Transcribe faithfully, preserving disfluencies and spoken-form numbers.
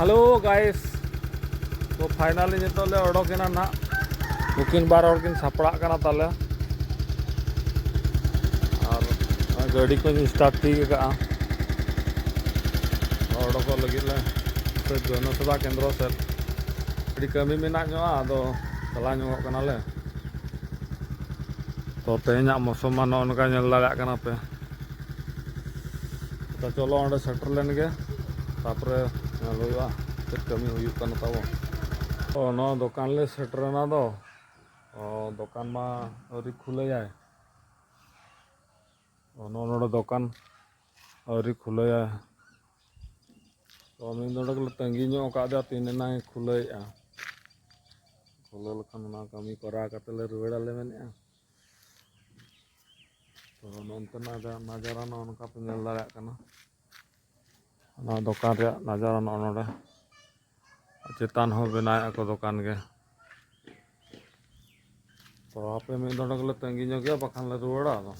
Hello guys, ᱛᱚ finally ᱱᱤᱛᱚᱜ ᱞᱮ ᱚᱰᱚᱠ ᱮᱱᱟ ᱱᱟᱦᱟᱜ᱾ ᱱᱩᱠᱤᱱ ᱵᱟᱨ ᱦᱚᱲ ᱠᱤᱱ ᱥᱟᱯᱲᱟᱜ ᱠᱟᱱᱟ ᱛᱟᱞᱮ, ᱟᱨ ᱜᱟᱹᱰᱤ ᱠᱚᱧ start ᱴᱷᱤᱠ ᱟᱠᱟᱫᱼᱟ᱾ ᱚᱰᱚᱠᱚᱜ ᱞᱟᱹᱜᱤᱫ ᱞᱮ ᱥᱮ ᱡᱚᱱᱚᱥᱮᱵᱟ ᱠᱮᱱᱫᱨᱚ ᱥᱮᱫ᱾ ᱟᱹᱰᱤ ᱠᱟᱹᱢᱤ ᱢᱮᱱᱟᱜ ᱧᱚᱜᱼᱟ, ᱟᱫᱚ ᱪᱟᱞᱟᱣ ᱧᱚᱜᱚᱜ ᱠᱟᱱᱟᱞᱮ᱾ ᱛᱚ ᱛᱮᱦᱮᱧᱟᱜ ᱢᱳᱥᱚᱢ ᱢᱟ ᱱᱚᱜᱼᱚ ᱱᱚᱝᱠᱟ ᱧᱮᱞ ᱫᱟᱲᱮᱭᱟᱜ ᱠᱟᱱᱟ ᱯᱮ᱾ ᱛᱚ ᱪᱚᱞᱚ ᱚᱸᱰᱮ ᱥᱮᱴᱮᱨ ᱞᱮᱱ ᱜᱮ, ᱛᱟᱨᱯᱚᱨᱮ ᱧᱮᱞ ᱦᱩᱭᱩᱜᱼᱟ ᱪᱮᱫ ᱠᱟᱹᱢᱤ ᱦᱩᱭᱩᱜ ᱠᱟᱱᱟ ᱛᱟᱵᱚ᱾ ᱛᱚ ᱱᱚᱣᱟ ᱫᱚᱠᱟᱱ ᱞᱮ ᱥᱮᱴᱮᱨᱮᱱᱟ ᱫᱚ᱾ ᱚ, ᱫᱚᱠᱟᱱ ᱢᱟ ᱟᱹᱣᱨᱤ ᱠᱷᱩᱞᱟᱹᱭᱟᱭ᱾ ᱚ, ᱱᱚᱜᱼᱚ ᱱᱚᱰᱮ ᱫᱚᱠᱟᱱ ᱟᱹᱣᱨᱤ ᱠᱷᱩᱞᱟᱹᱭᱟᱭ᱾ ᱛᱚ ᱢᱤᱫ ᱱᱚᱰᱮ ᱜᱮᱞᱮ ᱛᱟᱺᱜᱤ ᱧᱚᱜ ᱟᱠᱟᱫᱮᱭᱟ, ᱛᱤᱱ ᱮᱱᱟᱝ ᱮ ᱠᱷᱩᱞᱟᱹᱣᱮᱫᱼᱟ᱾ ᱠᱷᱩᱞᱟᱹᱣ ᱞᱮᱠᱷᱟᱱ ᱚᱱᱟ ᱠᱟᱹᱢᱤ ᱠᱚᱨᱟᱣ ᱠᱟᱛᱮ ᱞᱮ ᱨᱩᱣᱟᱹᱲ ᱟᱞᱮ ᱢᱮᱱᱮᱫᱼᱟ᱾ ᱛᱚ ᱱᱚᱱᱛᱮᱱᱟᱜ ᱡᱟ ᱱᱟᱡᱟᱨᱟ ᱱᱚᱜᱼᱚ ᱱᱚᱝᱠᱟ ᱯᱮ ᱧᱮᱞ ᱫᱟᱲᱮᱭᱟᱜ ᱠᱟᱱᱟ᱾ ᱚᱱᱟ ᱫᱚᱠᱟᱱ ᱨᱮᱭᱟᱜ ᱱᱟᱡᱟᱨᱟ ᱱᱚᱜᱼᱚ ᱱᱚᱰᱮ᱾ ᱪᱮᱛᱟᱱ ᱦᱚᱸ ᱵᱮᱱᱟᱣᱮᱫᱼᱟ ᱠᱚ ᱫᱚᱠᱟᱱ ᱜᱮ᱾ ᱛᱚ ᱦᱟᱯᱮ ᱢᱤᱫ ᱰᱚᱸᱰᱮ ᱜᱮᱞᱮ ᱛᱟᱺᱜᱤ ᱧᱚᱜ ᱜᱮᱭᱟ, ᱵᱟᱠᱷᱟᱱ ᱞᱮ ᱨᱩᱣᱟᱹᱲᱟ ᱟᱫᱚ᱾